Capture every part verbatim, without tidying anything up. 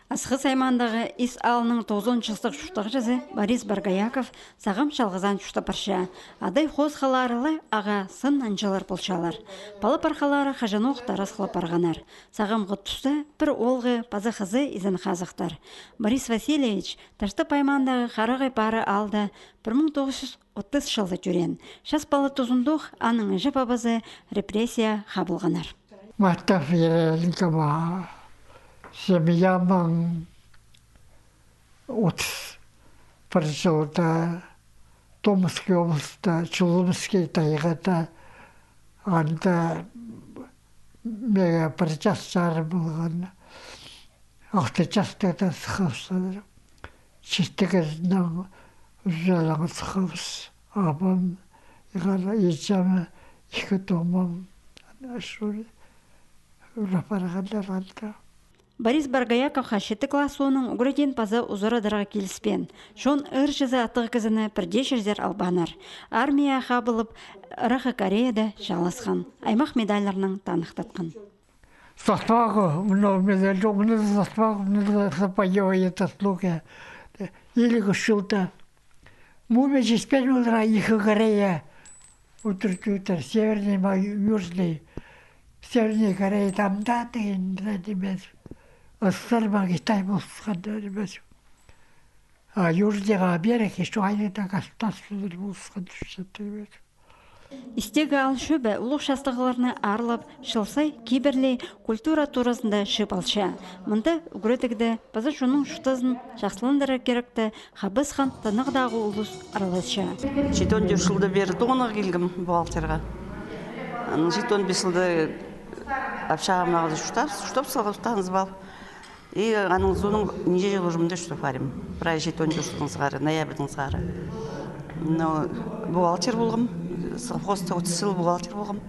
Асхыс аймаандағы Ис аалның тоғызон частығ чуртағҷызы Борис Боргояков сағам чалғызаан чуртап парча. Адай хоос халарылы ағаа сын анҷылар полчалар. Пала-пархалары хаҷанох тарас хылып парғаннар. Сағамғы туста пір оолғы паза хызы изен хазахтар. Борис Васильевич Таштып аймаандағы Харағай Пары аалда пір муң тоғыс чӱс отыс чылда тӧреен. Час пала тузындох аның іҷе-пабазы репрессияа хабылғаннар. Матов Ереленко ма, семья маң отыс пір чылда Томский областьта, Чулымский тайғада, анда меге пір час чарым полған. Алты частығда сыххабыс. Чистігізінең ӱзелең сыххабыс. Абам, иғар, иҷем, ікі томам. Ана шур, ӱреп парғаннар анда. Борис Боргояковха читі класс ооның ӱгредиин паза узарадарға киліспеен. Чон ыырҷызы аттығ кізіні пірдее чирзер албааннар. Армияа хабылып, Ыраххы Кореяда чааласхан. Аймах медальларнаң таныхтатхан. Заслуга, мына медаль, мына заслуга, мына за боевые заслуги. Илиг ӱс чылда. Муме чиспеен оларға ікі Корея. Удур-тудур, Северный ма, Южный. Северный Корея тамда тіген, ниме. СССР ма, Китай полысханда, ниме. А Южныйға берег, ещё айнада государстволар полысхан, тӱсчетті, ниме. Истегі аал чӧбі улуғ частығларны аарлап, чыл сай кибірлей культура туразында чыып алча. Мында ӱгредігде паза чонның чуртазын чахсыландырар киректе хабысхан тынағдағы улус араласча. Читон тӧрт чылда пеер тоғынарға килгем бухгалтерға. Анаң читон пис чылда общагамнағыда чуртап, чуртап салғабыс таныс пол. И анаң соонаң нинҷе чыл уже мында чуртап парим. Прай читон тӧрт чылдаң сығара, ноябрьдаң сығара. Ну, бухгалтер полғам, совхозта отыс чыл бухгалтер полғам.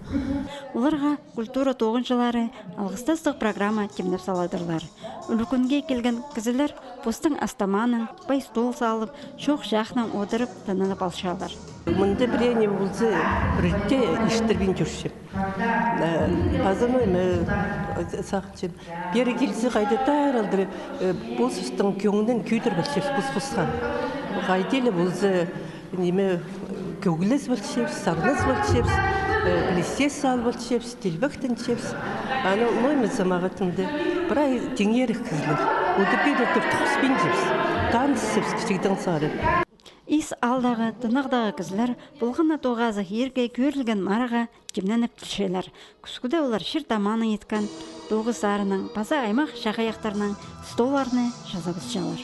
Оларға культура тоғынҷылары алғыстастығ программа тимнеп саладырлар. Ӱлӱкӱнге килген кізілер постың ас-тамаанаң, пай стол салып, чоох-чаахнаң одырып, тынанып алчалар. Мында пірее ниме полза, пірдее истірбин чӧрчем. Э, паза ниме, э, сағынчам. Пеер килзе, хайди-да аралдыр, э, пос-постың кӧңнін кӧдіріп алчабыс пос-посха. Хайди ле полза, ниме, кӧглес полчабыс, сарнас полчабыс, э, піліс сал полчабыс, тілбектенчебіс. Анаң, ну, ниме, сағам ағаа тыңда, прай тиңерік кізілер. Удур-тудур тартхабыспинчабыс. Танысчабыс кічігдең сығара. Ис аалдағы тынағдағы кізілер полған на тоғазығ ирге кӧрілген марығға тимненіп килчелер. Кӱскӱде олар чир-тамааны иткен, тоғыс сарыннаң паза аймах чахайахтарнаң столларны чазабысчалар.